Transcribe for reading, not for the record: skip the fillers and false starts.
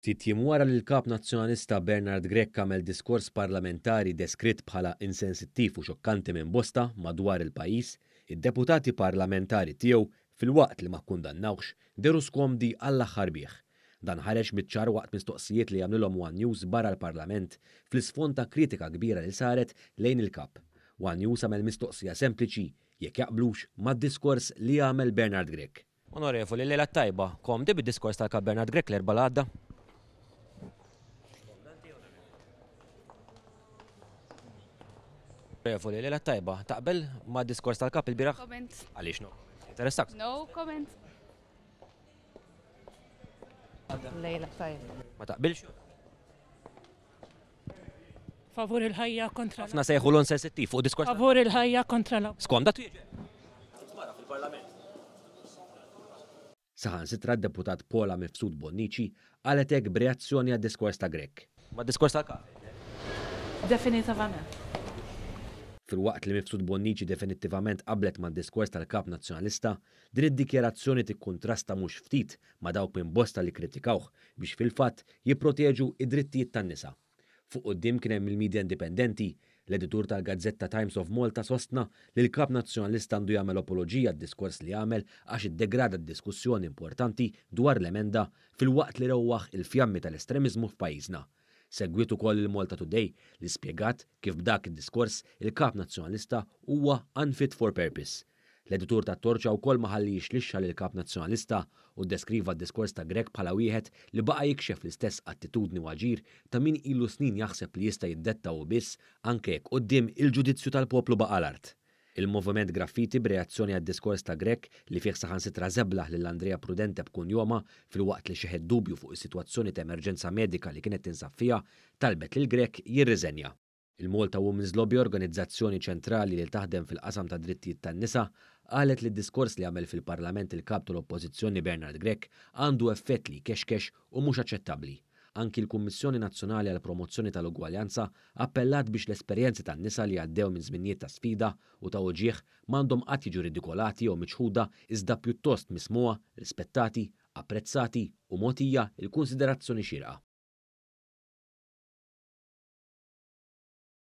Ftit jiem wara li l-Kap Nazzjonalista Bernard Grech għamel diskors parlamentari deskritt bħala insensittiv u xokkanti minn bosta madwar il-pajjiż, id-deputati parlamentari tiegħu, filwaqt li ma kkundannawhx, dehru skomdi għall-aħħar bih. Dan ħareġ biċ-ċar waqt mistoqsijiet li għamlilhom one News barra l-Parlament, fl-isfond ta' kritika kbira li saret lejn il-Kap. One News għamel mistoqsija sempliċi, jekk jaqblux mad-diskors li għamel Bernard Grech. Onorevoli, l-lejla t-tajba. Komdi bid-diskors tal-Kap Bernard Grech l-Erbgħa li għadda? Onorevoli, l-lejla t-tajba. Taqbel mad-diskors tal-Kap ilbieraħ? Comment. Għaliex no? Interessak? No comment. Lejla tajba. Ma taqbilx? Favur il-ħajja kontra. Ħafna sejħu l-insensittiv fuq diskors. Favur il-ħajja kontra l Skomda twieġeb. Mara fil-Parlament. Saħansitra d-deputat Paula Mifsud Bonnici qalet hekk b'reazzjoni għad-diskors ta' Grech. Mad-diskors tal-Kap. Definitivament. Filwaqt li Mifsud Bonnici definittivament qablet mad-diskors tal-Kap Nazzjonalista, din id-dikjarazzjoni tikkuntrasta mhux ftit ma' dawk minn bosta li kkritikawh biex fil-fatt jipproteġu id-drittijiet tan-nisa. Fuq quddiem kien hemm il-media indipendenti. L-editur tal-gazzetta Times of Malta sostna li l-Kap Nazzjonalista għandu jagħmel apoloġija għad-diskors li għamel għax iddegrada d-diskussjoni importanti dwar l-emenda filwaqt li rewwaħ il-fjammi tal-estremiżmu f'pajjiżna. Segwiet ukoll il-Malta Today li spjegat kif b'dak id-diskors il-Kap Nazzjonalista huwa unfit for purpose. L-editur tat-Torċa wkoll ma ħalliex lixxa lill-Kap Nazzjonalista u ddeskriva d-diskors ta' Grech bħala wieħed li baqa' jikxef l-istess attitudni u aġir ta' min ilu snin jaħseb li jista' jiddetta hu biss anke jekk quddiem il-ġudizzju tal-poplu baqa' l-art. Il-Moviment Graffiti b'reazzjoni għad-diskors ta' Grech li fih saħansitra żeblaħ lil Andrea Prudente b'kunjomha filwaqt li xeħet dubju fuq is-sitwazzjoni ta' emerġenza medika li kienet tinsab fiha, talbet lil Grech jirriżenja. Il-Malta Women's Lobby, organizzazzjoni ċentrali li taħdem fil-qasam tad-drittijiet tan-nisa, qalet li d-diskors li għamel fil-Parlament il-Kap tal-Oppożizzjoni Bernard Grech għandu effett li jkexkex u mhux aċċettabbli. Anki l-Kummissjoni Nazzjonali għall-Promozzjoni tal-Ugwaljanza appellat biex l-esperjenzi tan-nisa li għaddew minn żminijiet ta' sfida u ta' uġigħ m'għandhom qatt jiġu ridikolati jew miċħuda iżda pjuttost mismugħa, rispettati, apprezzati u mogħtija l-kunsiderazzjoni xierqa.